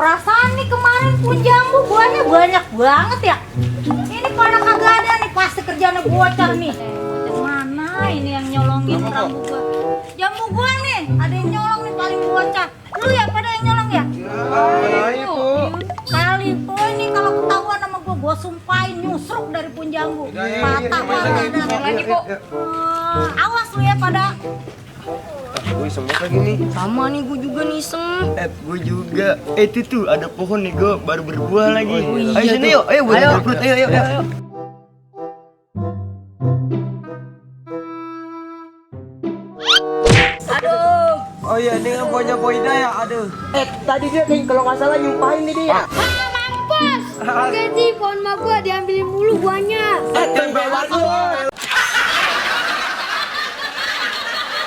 Perasaan nih kemarin pun jambu buahnya banyak banget ya. Ini pada kagak ada nih, pasti kerjaan bocah nih. Bocah mana ini yang nyolongin rambu gua? Jambu gua nih, ada yang nyolong nih paling bocah. Lu ya pada yang nyolong ya? Ibu. Kali ini kalau ketahuan sama gua sumpahin nyusruk dari pun jambu. Patah ada lagi kok. Awas lu ya pada. Gue iseng banget lagi nih. Sama nih gue juga nih iseng. Gue juga. Itu tuh ada pohon nih gue baru berbuah lagi. iya Ayo sini tuh. yuk. Ayo buat Ayo. berperut. Ayo. Aduh. Oh iya, ini kan punya Poida ya. Aduh. Tadi dia kayak kalau nggak salah nyumpahin nih dia. Mampus! Enggak sih, pohon mak gua diambilin mulu buahnya. Jangan bawa